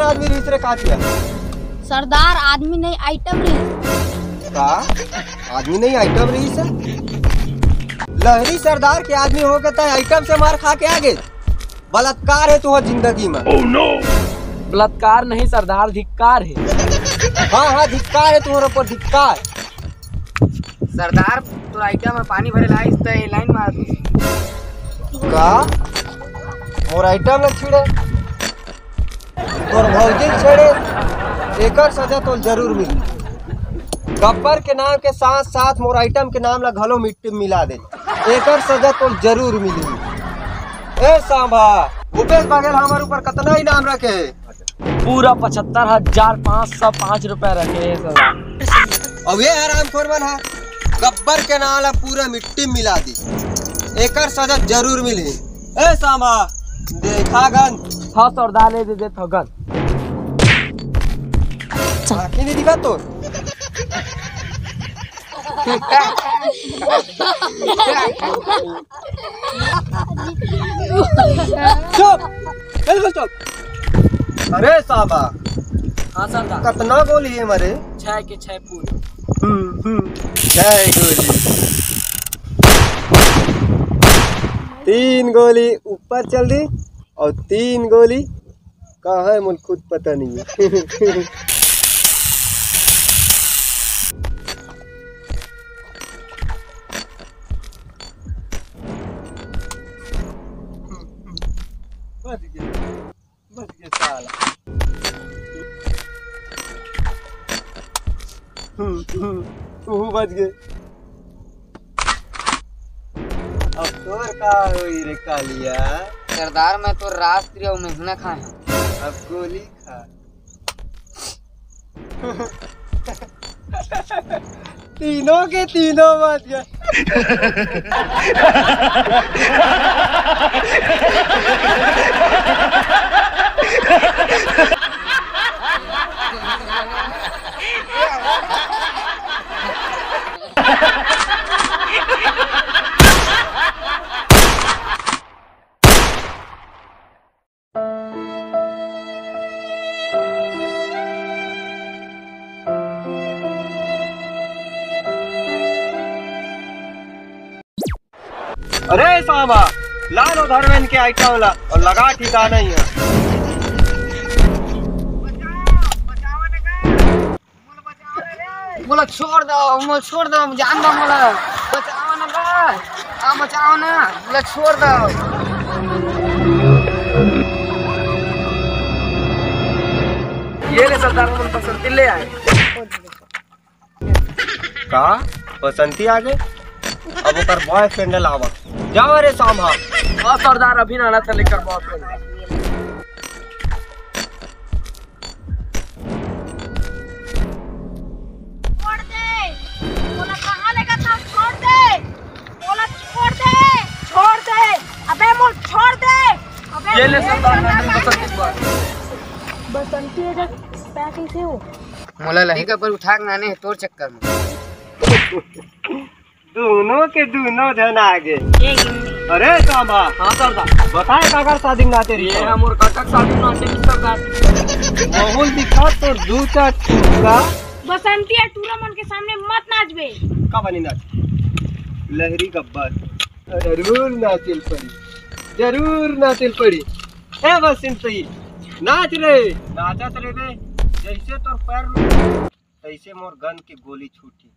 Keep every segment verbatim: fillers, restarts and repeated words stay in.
आदमी रहिस रे कातिया? सरदार आदमी नहीं, आइटम रहिस। का? आदमी नहीं, आइटम रहिस? लहरी सरदार के आदमी होके तैं आइटम से मार खा के आगे। बलात्कार हे तुंहर जिंदगी में। बलात्कार नहीं सरदार, धिक्कार हे। हाँ, हाँ, धिक्कार हे तुंहर ऊपर, धिक्कार। सरदार, तोर आइटम में पानी भरे ला आइस त ये लाइन मार दू। का? मोर आइटम ला छेड़े? तोर भौजी ला छेड़े? एकर सजा तोर जरूर मिली। गब्बर के नाम के साथ साथ मोर आइटम के नाम ला घलो मिट्टी में मिला दे। एकर सजा तोर जरूर मिली। ए सांभा, भूपेश बघेल हमर ऊपर कतना इनाम रखे हे? पूरा पचहत्तर हजार पाँच सौ पाँच रुपया रखे हे सरदार। अब ये हरामखोर मन हा गब्बर के नाम ला पूरा मिट्टी में मिला दी। एकर सजा जरूर मिली। ए सांभा, देखा गन। हाँ सरदार, ले दे देत हो गन। आँखें नहीं दिखा तो। चुप, बिल्कुल चुप। अरे सांभा। हाँ सरदार। कतना गोली हे मारे? छह के छह पूरे। हम्म, हम्म। छह गोली। तीन गोली ऊपर चल दी और तीन गोली कहाँ हे मोला खुद पता नहीं हे। बच गया, बच गया साला। हम्म, हम्म, तू बच गए। अब तोर का होई रे कालिया? सरदार, मैं तो राष्ट्रीय मेहना खाए हूँ। अब गोली खा। तीनों के तीनों बच गए। अरे साहबा, ला लो धर्मेन के आइटम ला और लगा ठिकाना ही है। मोला छोड़ दो, मोला छोड़ दो, जान दो मोला। बचाओ ना बा, आ बचाओ ना, मोला छोड़ दो। ये ले सरदार, मन पसंद ले आए। का? बसंती आ गए? अब ओकर बॉयफ्रेंड लावा। जाओ रे सांभा। हाँ सरदार, अभी ना आना था लेकर बॉयफ्रेंड। छोड़ दे। मोला कहाँ लेगा था? छोड़ दे। मोला छोड़ दे। छोड़ दे। अबे मोला छोड़ दे। अबे ये ले सरदार, मैं बसंती बॉय। बसंती अगर पैक कैसे हो? मोला लही का पर उठा के लाने हे तोर चक्कर में। दोनों के दोनों झन आ गए। अरे सांभा। हाँ सरदार। बताए काकर शादी में नाचे रही ये तो? है मोर काका के शादी में नाचे रही सरदार। माहौल दिखा तो दू चार टूका। बसंती या टूरा मन के सामने मत नाचबे। का बनी नाच? लहरी गब्बर। जरूर नाचिल पड़ी, जरूर नाचिल पड़ी। ए बसंती, नाच रे, नाचत रे बे। जैसे तोर पैर में तैसे मोर गन के गोली छूटी।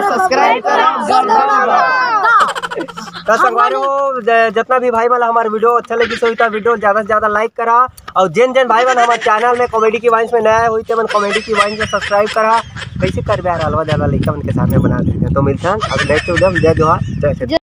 सब्सक्राइब करा। तो संगवारी हो, ज-, जितना भी भाई मन ला हमार वीडियो अच्छा लगी, सो इतना वीडियो ज्यादा से ज्यादा लाइक करा। और जेन जेन भाई मन हमारे चैनल में कॉमेडी की वाइन्स में नया होई, ते मन कॉमेडी की वाइन्स में सब्सक्राइब करा। कैसे करबे यार, अलवा जलवा लइका मन के साथ में बना देते हैं। तो मिलते हैं अब नेक्स्ट वीडियो में। जय जोहार, जय छत्तीसगढ़।